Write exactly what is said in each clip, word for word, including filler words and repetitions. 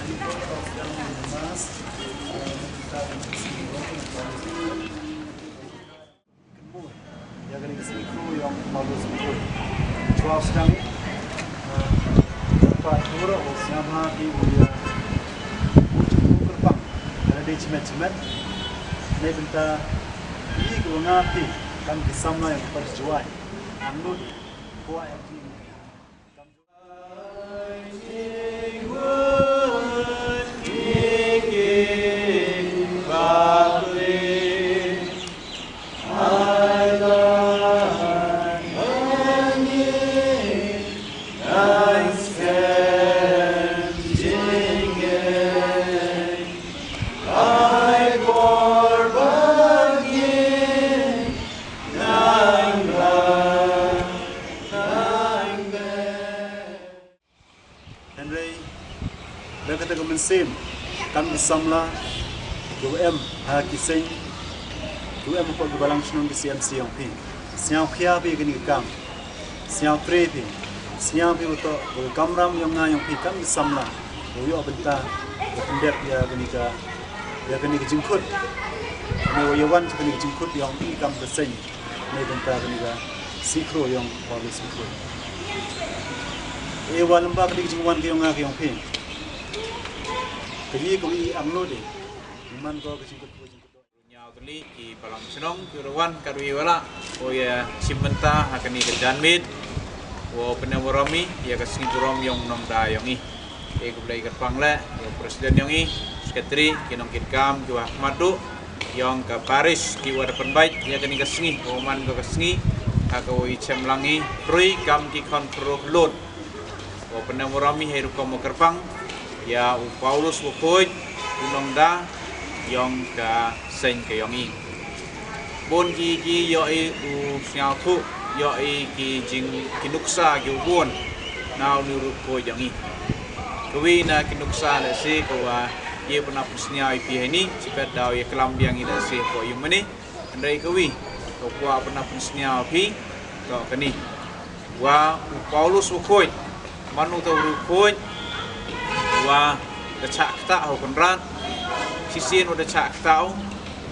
Ïa kane ka sngi kru ïong Paulus Mkul. Jua sdang, eh, pa kuro o sngap ha ki u ïa u kyrpang. Ka la dei chimet chimet. Nei bynta i ka wa nga phi kam ki samla ïong par jua. Ang lut ko ai ki. Hynrei da kata ka mynsiem, kam ki samla kiwa em ha ki seng, kiwa em hapoh ki balang shnong ki C M C ïong phi, sngewkhia phi ïa kane ka kam, sngewtrei phi, sngewkhia phi wa toh wa ka kamram ïong nga ïong phi kam ki samla, wa ïoh bynta wa pyndep ïa kane ka, ïa kane ka jingkhut, ne wa ïa wan cha kane ka jingkhut ïong i kam ka seng. Nei bynta kane ka sngi kru ïong Paulus Mkul. E wa lymba kane ka jingwan ka ïong nga ka ïong phi. Ka hi ka wi ang lo de. Man ko ka jingkut ko jingkut. Ñiaw tylli ki balang shnong ki ruh wan ka rui wala. O ïa shim bynta ha kane ka janmiet. Wa pynemburom i ïa ka sngi burom ïong nongda ïong i. Te khublei kyrpang leh ïa u president ïong i, secretary, ki nongkitkam kiwa ha khmat duh ïong ka parish kiwa da pynbeit ïa kane ka sngi, wa man ka, ka sngi ha kawa i chem lang i, rui kam ki khon khynroo khyllood. Wa pynemburom i hei rukom wa kyrpang ïa u Paulus wa Khuid, u nongda ïong ka seng ka ïong i. Bun ki, ki ïoh i u sngewthuh, ïoh i ki jing, ki nuksa kiwa bun na uni u rukom ïong i. Kawi na ki nuksa lehse kawa i pynap pynsngew i phi heini, chipet daw i klam biang i lehse ko i mane. Hynrei kawi kawa pynap pynsngew i phi toh kani. Wa u Paulus u Khuid, man u toh u Khuid, wa da chah ktah ha u Kynrad, shisien wa da chah ktah u,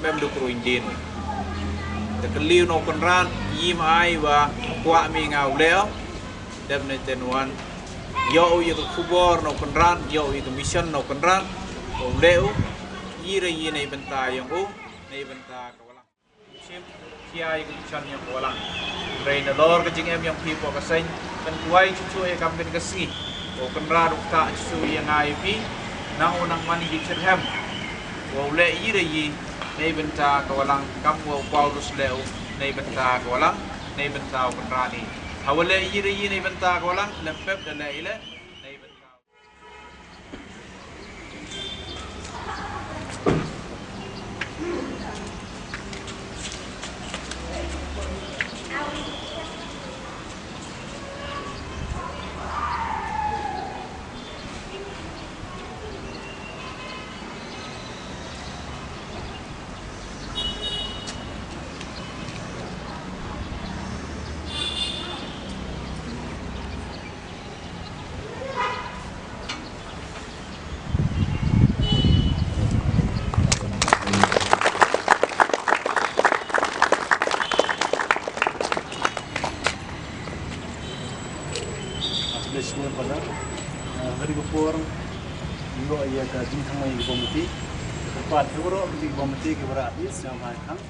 mem du kru indin u. Da kylli u na u Kynrad, i ma ai wa kwah mi nga u leh u, dep ne ten wan, ïoh u ïa ka khubor na u Kynrad, ïoh u ïa ka mission na u Kynrad, u leh u, i re i nei bynta ïong u, nei bynta ka Walang. Shim, khia ïa ka mission ïong ka Walang. Hynrei nalor ka jingem ïong phi hapoh ka seng, kan kwai chuchu ïa kam kane ka sngi. Ko Kynrad u ktah chuchu ïa nga ïa phi, nang u nang man ïa ki chirhem. Wa u leh i re i, nei bynta ka Walang, kam wa u Paulus leh u, nei bynta ka Walang, nei bynta u Kynrad i. Hawa leh i re i, nei bynta ka Walang, lem pep da leh i leh, nei bynta Kane ka por ïoh ïa ka jingthangngai ïa ki bom ti. Ka pat ki waroh ki bom ti ki waroh is jam hai khang.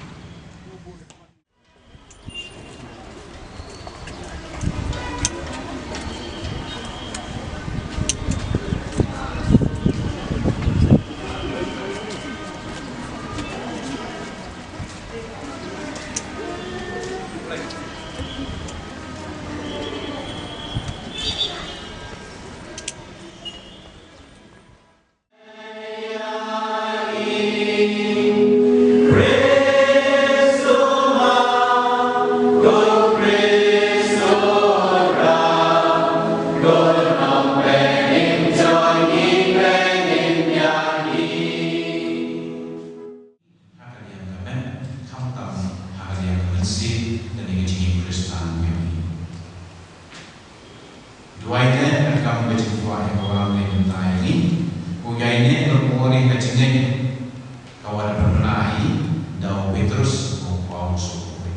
Ïa kane ka por ïa ka jingngeit ka wan pynbna hi da u Petrus, u Paulus u.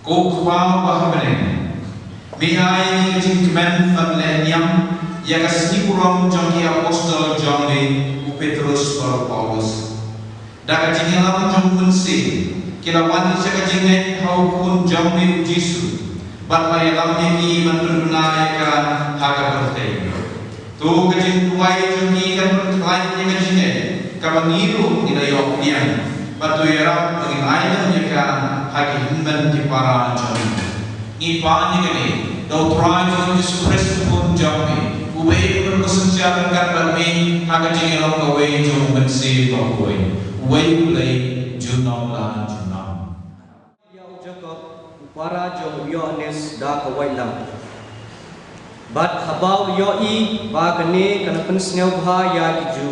Ko Kpa uba ha bneng, me ai ïa ngi ka jingkmen ban leh niam ïa ka sngi burom jong ki apostol jong me u Petrus bad u Paulus. Da ka jingïalam jong u Mynsiem ki la wan sha ka jingngeit ha u Khun jong me u Jisu, bad la ïalam ïa ki ban pynbna ïa ka ha ka pyrthei. To ka jingduwai jong ngi kan pynkhlaiñ ïa ka jingngeit kaba ngi ruh ngi la ïoh pdiang, bad to ïarap ba ngin ai lem ïa ka ha ki hynmen ki para jong ngi. Ngi pan ïa kane da u Trai jong ngi Jisu Khrist u Khun jong me, uba ïeit bad uba synshar ryngkat bad me ha ka jingïalam kawei jong u Mynsiem Bakhuid, uwei U Blei junom la junom. Ïa u Jakob u para jong u Ïoannis da ka waitlam. Bad haba u la ïohi ba kane ka la pynsngewbha ïa ki Jiw,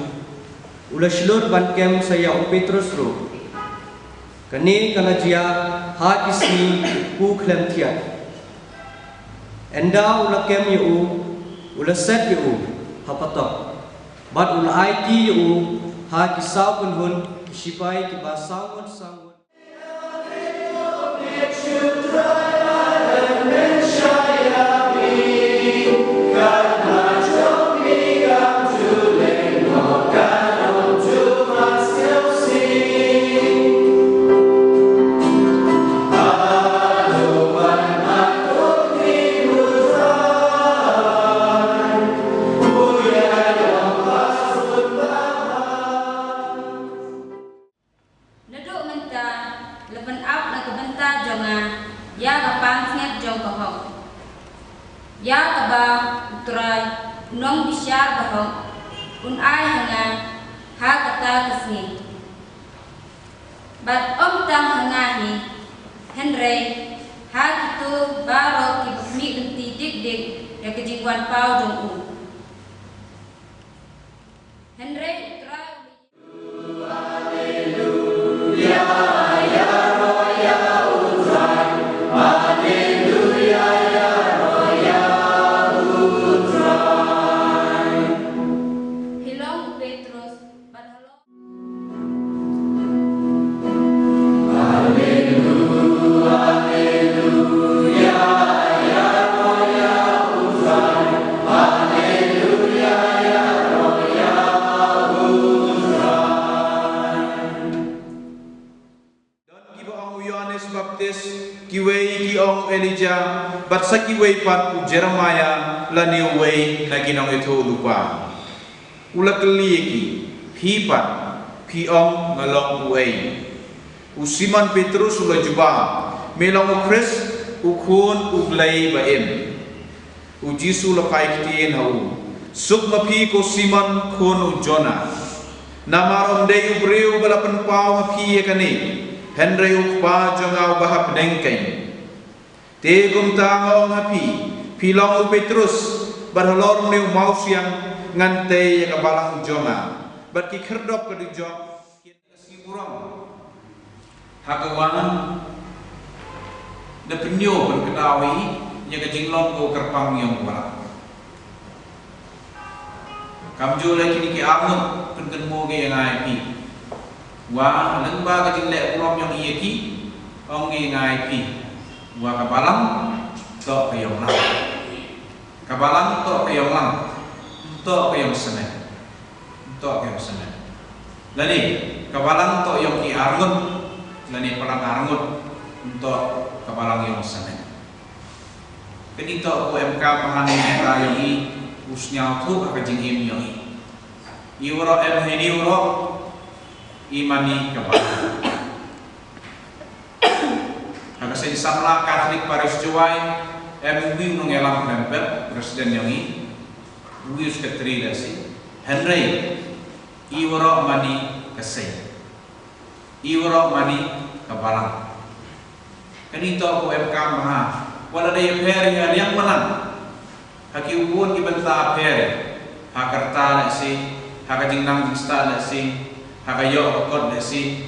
u la shlur ban kem sa ïa u Petrus ruh. Kane ka la jia ha ki sngi u khlem thiat. Ynda u la kem ïa u, u la set ïa u ha patok, bad u la aiti ïa u ha ki saw kynhun ki shipai kiba saw ngut saw ngut. Naduh mynta la pynap na ka bynta jong nga ïa ka pansngiat jong ka hok, ïa kaba u Trai u nongbishar bahok un ai ha nga ha kata ka sngi. Bad ym tang ha nga hi, hynrei ha kito baroh kiba khmih lynti dik dik ïa ka jingwan paw jong u. Hynrei u Trai u la Hi long u Petrus bad halor. Don kiba ong u Ïoannis Baptis, kiwei ki ong u Elijah, bad sa kiwei pat u Jeremiah lane uwei na ki nongïathuhlypa. U la kylli ïa ki, phi pat, phi ong nga long uei? U Simon Petrus u la jubab, me long u Khrist, u Khun u Blei ba im. U Jisu u la phai ktien ha u, suk ma phi ko Simon khun u Jonah. Namar ym dei u briew ba la pynpaw ha phi ïa kane, hynrei u Kpa jong nga uba ha bneng keiñ. Te kumta nga ong ha phi, phi long u Petrus, bad halor une u mawsiang ngan tei ïa ka balang jong nga, bad ki khyrdop ka dujok. Ka sngi burom ha ka wan da pynïoh pynkyndaw ïa ka jinglong ka kyrpang ïong ka balang. Kamjooh leh kine ki arngut pynkynmaw ki ïa nga ïa phi. Wa lyngba ka jingleh burom ïong i ïa ki, ong ki ïa nga ïa phi. Wa ka balang toh ka ïong lang. Ka balang toh ka ïong lang. Toh ka ïong snem. Toh ka ïong snem. Lane ka balang toh ïong ki arngut. Lane palang arngut. Toh ka balang ïong snem. Kane toh u M K Mahani ka ïong i u sngewthuh ha ka jingim ïong i. I waroh em hini waroh i mane ka balang. Ha ka seng samla Catholic Parish Jowai em uwi u nongïalam rempel, president ïong i, uwi u secretary da si. Hynrei i waroh mane ka seng. I waroh mane ka balang. Kane toh ko em kam ha. Wat la dei pher ïa liang manan. Ha ki ubun ki bynta pher. Ha ka rta lehse, ha ka jingnang jingstad lehse, ha ka ïoh ka kot lehse.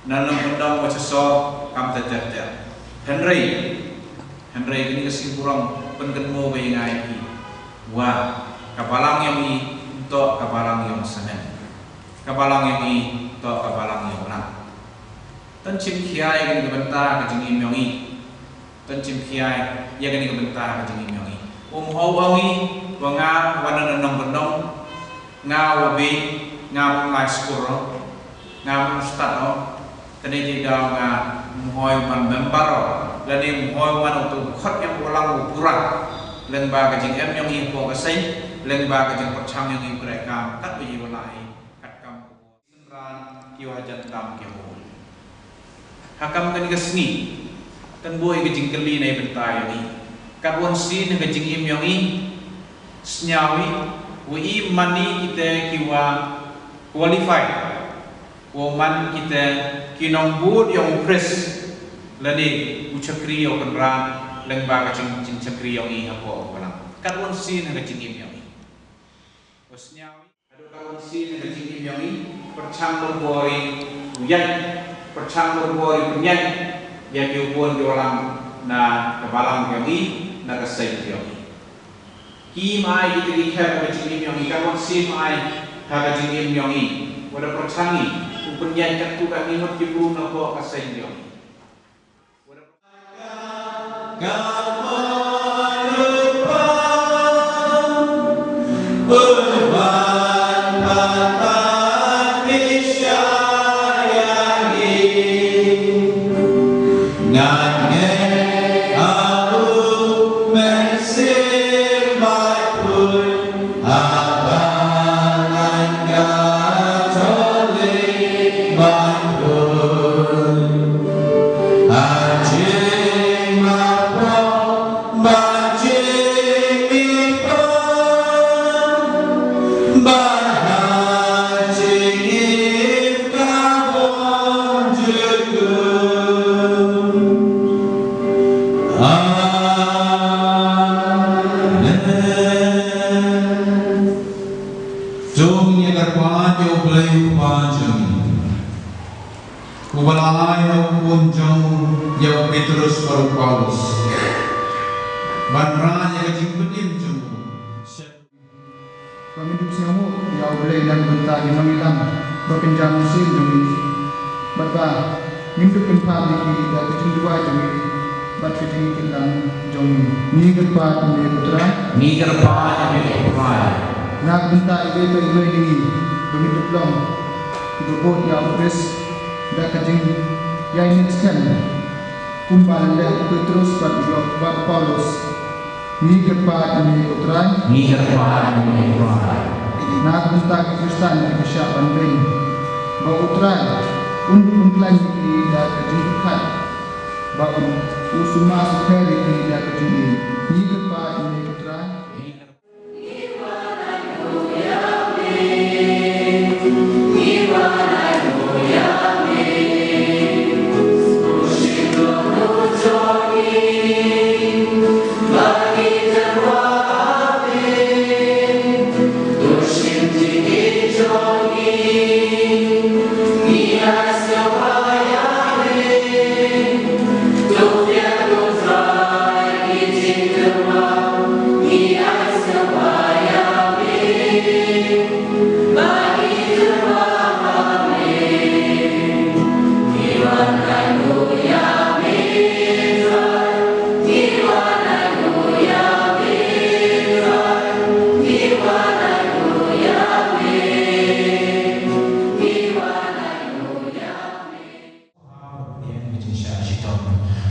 Nalor kyndong wa cha sor kam ter ter ter. Hynrei, hynrei kane ka sngi burom pynkynmaw ba ïa nga ïa phi. Wa Ka balang yong i, to ka balang yong samen. Ka balang yong i, to ka balang yong lang. Tan chim khia ïa kane ka bynta ka jingim yong i. Tan chim khia ïa kane ka bynta ka jingim yong i. Um hau ong i, wa nga, wa na nong nong, nga wa bi, nga um lai skur. Nga mynstad o, kane ki daw nga mhoi man member o, lane mhoi man utu khot ïa u lang u pura, lyngba ka jingim yong i hapoh ka seng, lyngba ka jingpyrshang yong i u kreh kam, kat ba i wala i, kat kam u synran, ki wa jan tam ki u. Ha kam kane ka sngi, kan boi ka jingkylli na i bynta yong i. Kat wan sien ka jingim yong i, sñiaw i, wa i mane kite ki wa qualify. Wa man kita ki nongbud yong u Khrist, lane u chakri yong u Kynrad, lyngba ka jing, jingchakri yong i hapoh u balang. Kat wan sien ha ka jingim yong i. Wa sñiaw i, haduh kat wan sien ha ka jingim yong i, pyrshang bor bor i u ïaid, pyrshang bor bor i pynïaid ïa ki u bun ki u balang na ka balang yong i, na ka seng yong i. Ki mai kita ki khep ha ka jingim yong i, kat wan sien mai ha ka jingim yong i. Wa da pyrshang i u pynïaid katto katne ngut ki briew napoh ka seng yong i. Wa da pyrshang Amen. To ngin ïa kyrpad ïa U Blei U Kpa jong ngi, uba la ai ha u khun jong u ïa u Petrus bad u Paulus, ban rah ïa ka jingpynim jong u. Ba ngin dup sngewbha ïa U Blei na ka bynta ki nongïalam ba kynja mynsiem jong ngi, bad ba ngin dup kyrpad ïa ki da ka jingduwai jong ngi bad ka jingkitlang jong ngi. Ngi kyrpad ïa me ko Trai. Ngi kyrpad ïa me ko Trai. Na ka bynta iwei pa iwei na ngi, ba ngin dup long kiba bud ïa U Khrist da ka jingïaineh skhem, kumba la leh u Petrus bad u Paulus. Ngi kyrpad ïa me ko Trai. Ngi kyrpad ïa me ko Trai. Na ka bynta ki Khristan kiba shah ban beiñ, ba U Trai un, un khlaiñ ïa ki da ka jingkyrkhu, ba un, u sumar sukher ïa ki da ka jingim. Ngi kyrpad ïa me ko Trai.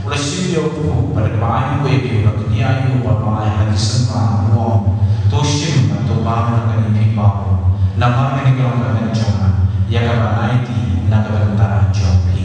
U la shim ïa u puk bad kaba ai u ïa ki, u la kñia ïa u bad u la ai ha ki synran, u ong, to shim bad to paw na kane phi baroh, namar kane ka long ka met jong nga, ïa kaba ai ti na ka bynta jong phi.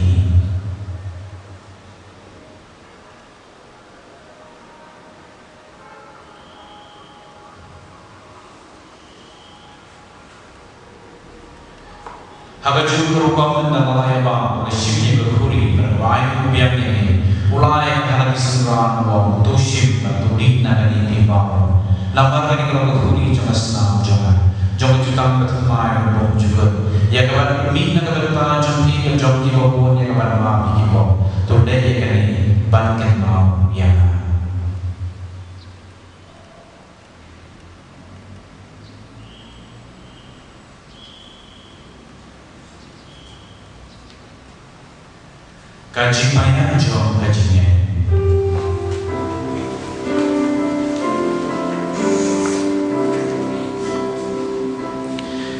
Ha kajuh ka rukom, ynda la ïa bam, u la shim ïa ka khuri bad kaba ai u biang ïa ngi, u la ai ha ki synran, u ong, to shim bad to mih na kane phi baroh, namar kane ka long ka khuri jong ka snam jong nga, jong ka jutang bathymmai bymjukut, ïa kaba mih na ka bynta jong phi bad jong kiba bun, ïa kaba map ïa ki pop. To leh ïa kane ban kynmaw ïa nga. Ka jingpynïaid jong ka jingngeit.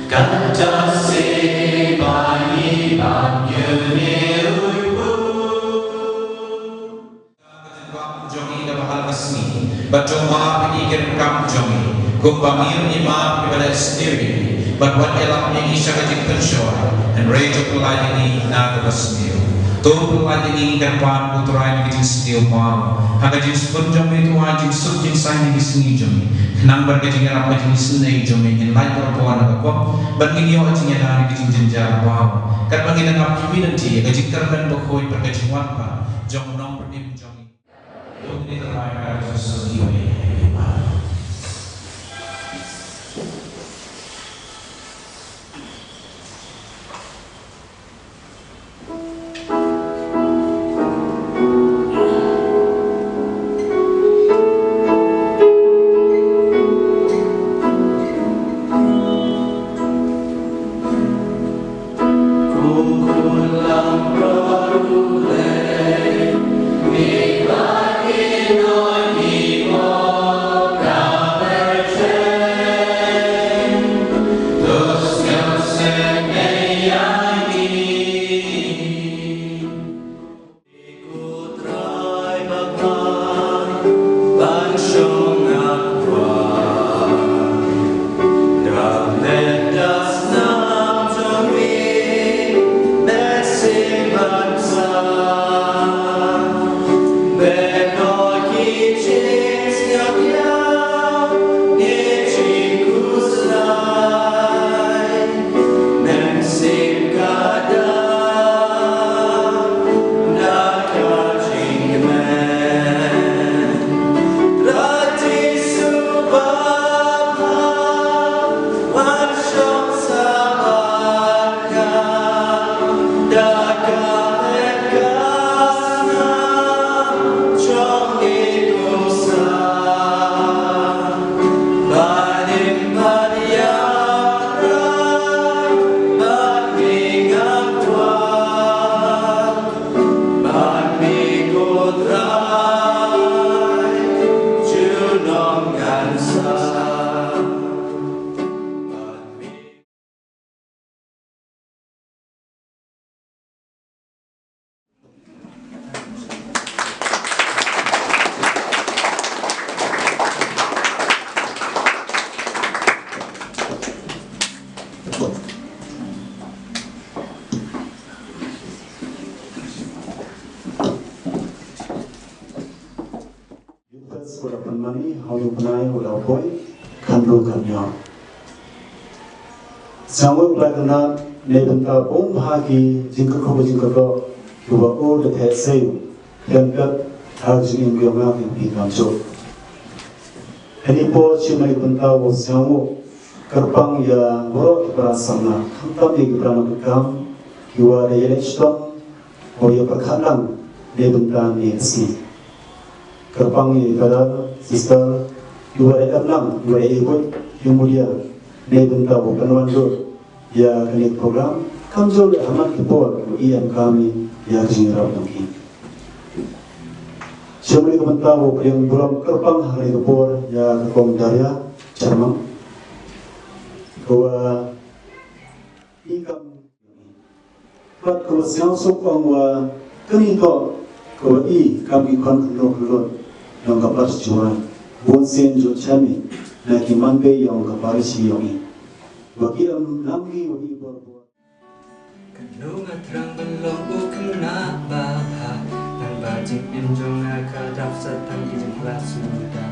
Kata se ba ngi bam ïa une u. Ka jingkwah jong ngi kaba ha la ka sngi bad jong ma bad ki kyrkhu jong ngi, kumba ngi ruh ngi map kiba la sniew ïa ngi bad wat ïalap ïa ngi sha ka jingpynshoi, hynrei to pyllait ïa ngi na kaba sniew. To pyllait ïa ngi, Kyrpad ko Trai, na ka jingsniew baroh, ha ka jingsbun jong me, to ai jingsuk jingsaiñ ha ki sngi jong ngi, khnang ba da ka jingïarap ka jingisynei jong me ngin lait bor bor na ka pop bad ngin ïoh jingïada na ka jingjynjar baroh, katba ngin nang ap khmih lynti ïa ka jingkyrmen bakhuid bad ka jingwan pat jong u Nongpynim jong ngi. Ïa u Fest u la pynmane ha u bnai u la poi, khyndiat khynñiuh. Sngewbha u Blei kynrad, na bynta bun bha ki jingkyrkhu jingkyrdoh kiba u da theh siew, khlem pep ha ka jingim jong nga ki phi kamjooh. Hangne por sngewbha na bynta u sngewbha kyrpang ïa baroh ki para samla, khamtam ïa ki para nongkam kiwa da ïaleit shitom, u ïa pyrkhat lang na bynta kane ka sngi. Kyrpang ïa i father, sister, iwa da em lang, iwa da ïa buit ïa u media na bynta u pynwan dur ïa kane ka program. Kamjooh leh ha man ki por u i em kami ïa ka jingïarap jong ki. Sha kane ka bynta u pdiang burom kyrpang ha kane ka por ïa ka Kong Daria Sharma, kawa i kam Bad kaba sngewsuk ong wa kani toh kaba i kam ki khon khynroo khynroo yong ka parish Jowai, bun sien jooh chami na ki manbei yong ka parish yong i. Wa ki am nam ki wa i bor bor. Kano nga thrang ban long u khynnah babha, tang ba jingim jong nga ka dap sa tang ki jingkhlad suda.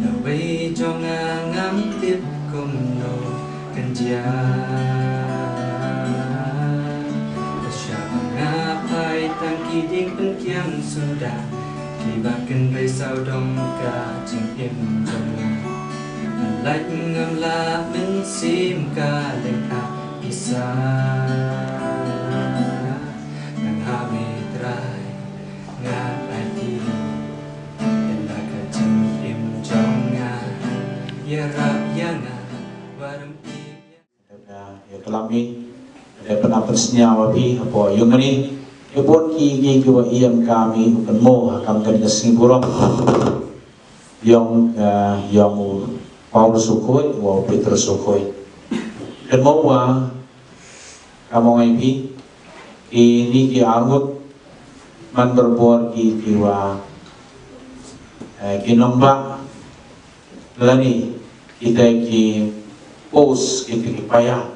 Nawei jong nga ngam tip kumno kan jia. Sha ba nga phai tang ki dieng pynkiang suda, kiba kynrei sawdong ka jingim jong nga. Lait ngam lah mynsiem ka lynga isa. Nang ha me Trai nga aiti, ynda ka jingim jong nga ïarap ïa nga, warem ïa. Dep da ïa klam i, dep da pynsñiaw wa phi hapoh yung kani. Ki bun ki ki ki wa ïam kam i u kynmaw ha kam kane ka sngi burom. Ïong, eh, ïong u Paulus u khuid, wa u Petrus u khuid. Kynmaw wa, kam ong ai phi, kini ki arngut man berbor ki ki wa, eh, ki nongbah lane kita ki pos, kita ki paia,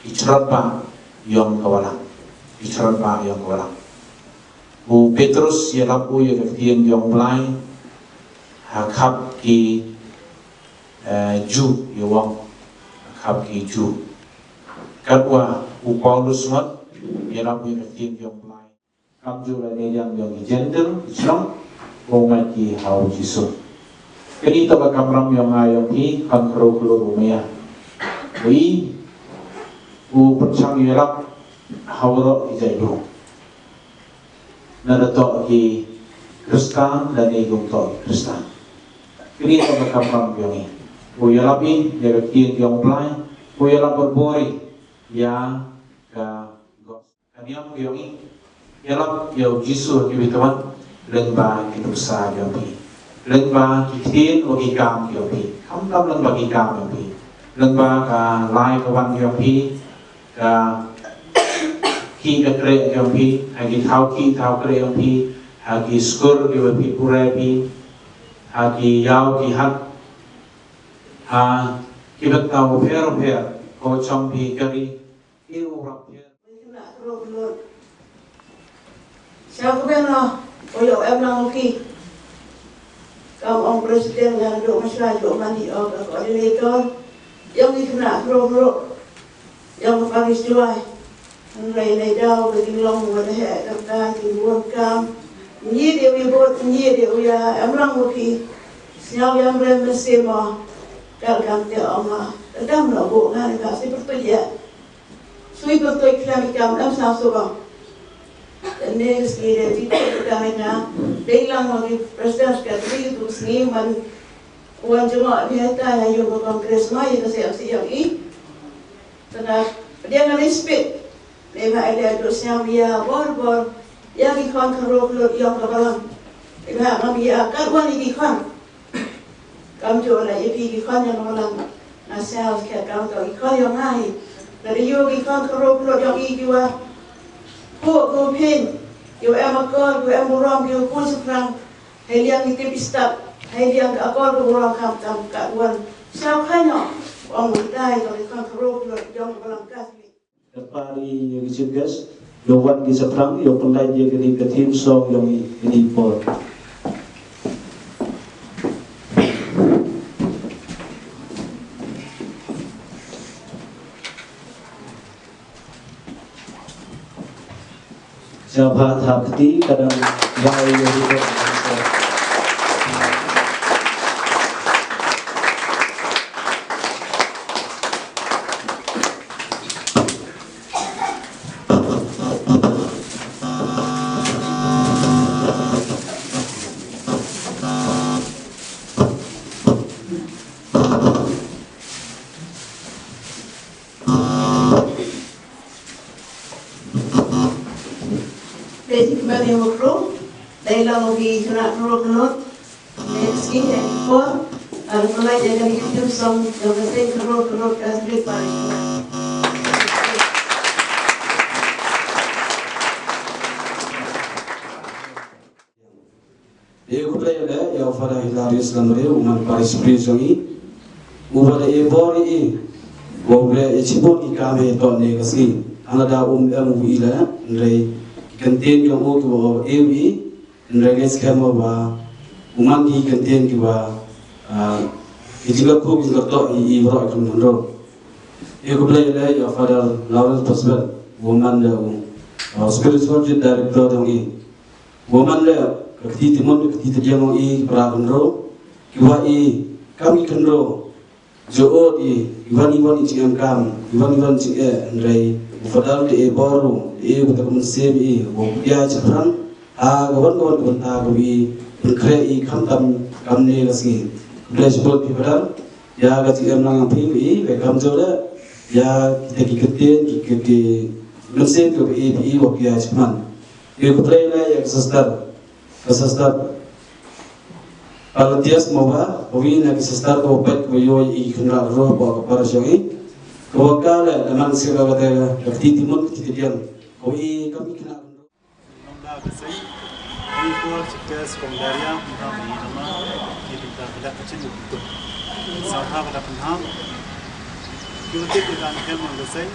ki chrot ba ïong ka Balang, ki chrot ba ïong ka Balang. U Petrus ïalap u ïa ka ktien jong Blai ha khap ki, eh, Jiw, ïa u ong, ha khap ki Jiw. Katwa u Paulus ngut ïalap u ïa ka ktien jong Blai. Kam ju la ne jang jong ki Jentil, ki shnong, ko ngat ki ha u Jisu. Kani to ka kamram jong nga jong ki, kan kro klo ru maya. Wi, u pynchang ïalap ha waroh ki jaitbynriew. Na da to ki Khristan, da ne jong to ki Khristan. Kani to ka kamram jong i. U ïalap i, ïa ka ktien jong Blai, u ïalap berbor i, ïa ka gospel. Ka niam ka jong i, ïalap ïa u Jisu ha ki bynta wan, lyngba ki nuksa jong phi. Lyngba ki ktien wa ki kam jong phi. Khamtam lyngba ki kam jong phi. Lyngba ka lai ka wan jong phi, ka khih ka kreh jong phi, ha ki thaw khih thaw kreh jong phi, ha ki skur ki wa phi pule phi, ha ki ïaw ki hat, ha ki bynta wa pher wa pher, ko chong phi kari, Ki u rap pher. Khynnah khynroo khynroo. Sha kmen noh, u ïoh em lang u ki. Kam ong president ngan duh masa duh mandi ong ka coordinator. Ïong ki khynnah khynroo khynroo. Ïong ka parish Jowai. Hynrei nai daw ka jinglong wa da heh ka ka jingbun kam. Ngi dei u ïa bud, ngi dei u ïa em lang u ki. Sñiaw ïa em rem mynsiem mo. Kal kam te ong ma. Kam noh bu ngan ka si pyrtuit ïa. Sui pyrtuit khlem i kam em sñiaw suk ong. Te ne ka sngi de ti te ka ne nga. Dei lang wa ki president secretary tu sngi man wan jngoh ni hata ya yung ka congress ma ya ka siang siang i. Tengah dia ngan respect. Ne ba ai de tu sñiaw ya bor bor. Ya ki khon khynroo khynroo ïong ka balang. Ne ba ngam ya kat wan i ki khon. Kamjooh la ïa phi ki khon ïong ka balang. Nga sñiaw skhem kamjooh ki khon ïong nga hi. Lada ïoh ki khon khynroo khynroo ïong i ki wa. Phuh ki wa phin. Ki wa em akor, ki wa em burom, ki wa phuh shaphrang. Hei liang ki tip i stad. Hei liang ka akor ka burom khamtam ka wan. Sñiaw kha ïong. Ong u dei ka ki khon khynroo khynroo ïong ka balang ka. Ka pari ïa ki chief guest, ïa u wan ki shaphrang, ïa u pynlait ïa kane ka theme song ïong i kane i por. Sha ba thap kti ka dang ïa ïa ïa. Dei shi kmen ïa u kru, dei lang u ki khynnah khynroo khynroo. Next ki hei por, ar pynlait ïa kane ka theme song jong ka seng khynroo khynroo ka Catholic Parish. Ïa khublei ïa u Father Hilarius Lamre, u man parish priest jong i. U ba da e bor ïa i. Wa u leh ïa shibun ki kam ha kane ka sngi. Hana da um em u ïa i la, hynrei ki kyntien jong u ki wa e u ïa i. Hynrei ngi skhem ba u man ki kyntien ki ba, ah, ki jingkyrkhu ki jingkyrdoh ïa i baroh ki khynroo. Ïa khublei ïa u Father Lawrence Pastor, u man da u, ah, spiritual director jong i. Wa man leh ka kti tymmen ka kti tdiang ong i para khynroo, ki wa i kam ki khynroo, jooh i wan i wan i jingem kam, i wan i wan jingeh, hynrei u Father te e bor u, te e u ta ka mynsiem i, wa u pdiang shaphrang ha ka wan ka wan ka bynta ka wi pynkhreh i khamtam kamne ka sngi. Khublei shibun phi Father. Ïa ka jingem lang phi i, ka kamjooh leh ïa kita ki kyntien ki, ki, ki Mynsiem kaba ïeit ïa u, ba phi ïa shim. Ïa ka trei la ïa ka sister, ka sister Palatias Mawba, uwei na ki sister kiba peit, kiba ïoh ïa ki khynnah ruh ba ka para shong i. Kaba ka la da man sha kaba te ka kti Timon, ka kti Tidian. Uwei kam ki khynnah. Namda ka sei, uwei ko chikas kong Daria, mda mi nama, ki tinta ka dak kachin. Sa ha ka dak kachin. Ki utik ka dan kem ka sei,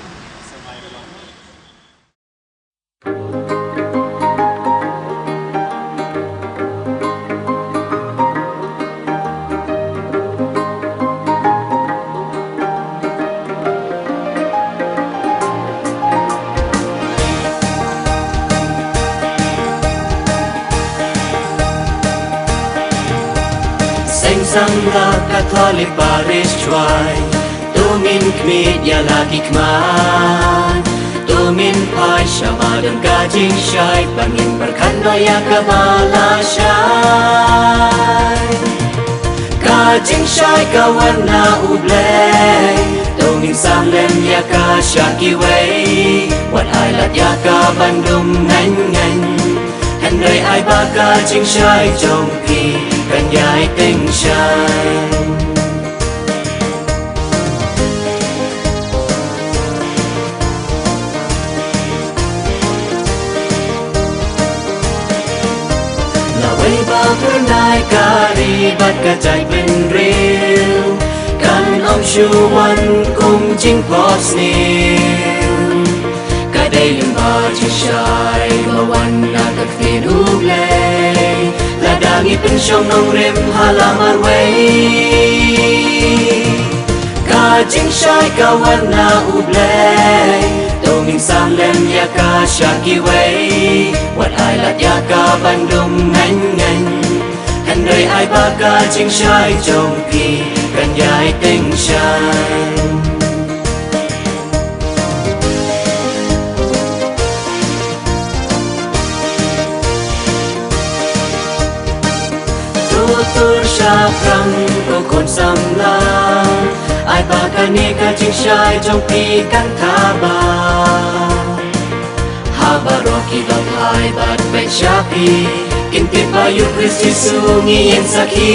sa mai ka. Seng Samla Catholic Parish Jowai. To ngin khmih ïa la ki khmat, to ngin phai sha ba don ka jingshai, ba ngin pyrkhat noh ïa kaba la shai. Ka jingshai ka wan na U Blei, to ngin sam lem ïa ka sha kiwei. Wat ai lad ïa ka ban dum ngaiñ ngaiñ, hynrei ai ba ka jingshai jong phi kan ïai teng shai. Lawei ba pyrnai ka ri bad ka jaitbynriew kan ym shu wan kum jingphohsniew. Ka dei lyngba jingshai ba wan na ka ktien U Blei, lada ngi pynshong nongrim ha la marwei. Ka jingshai ka wan na U Blei, to ngin sam lem ïa ka sha kiwei. Wat ai lad ïa ka ban dum ngaiñ ngaiñ, hynrei ai ba ka jingshai jong phi kan ïai teng shai. Tutur shaphrang ko khun samla, ai ba kane ka jingshai jong phi kan thaba. Ha baroh ki lok hai bad peit sha phi, kin tip ba ïa U Khrist Jisu ngi ïeng sakhi.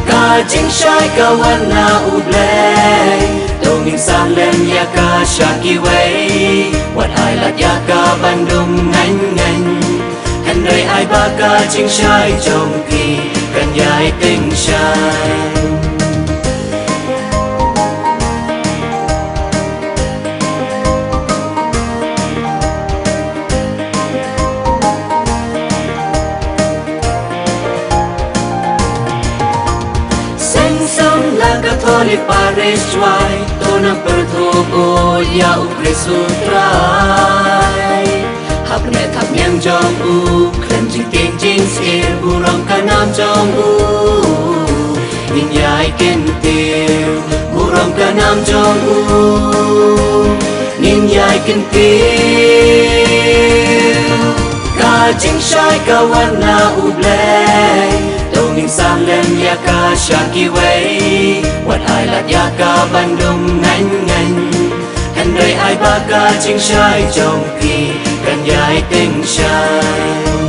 Ka jingshai ka wan na U Blei, to ngin sam lem ïa ka sha kiwei. Wat ai lad ïa ka ban dum ngaiñ ngaiñ, hynrei ai ba ka jingshai jong phi kan ïai teng shai. Seng Samla Catholic Parish Jowai, to nang pyrthuh ïa U Khrist U Trai. Hapdeng thapniang jong u, khlem jingtieng jingskhem, burom ka nam jong u. Ngin ïai kyntiew, burom ka nam jong u. Ngin ïai kyntiew. Ka jingshai ka wan na U Blei, to ngin sam lem ïa ka sha kiwei. Wat ai lad ïa ka ban dum ngaiñ ngaiñ, hynrei ai ba ka jingshai jong phi kan ïai teng shai.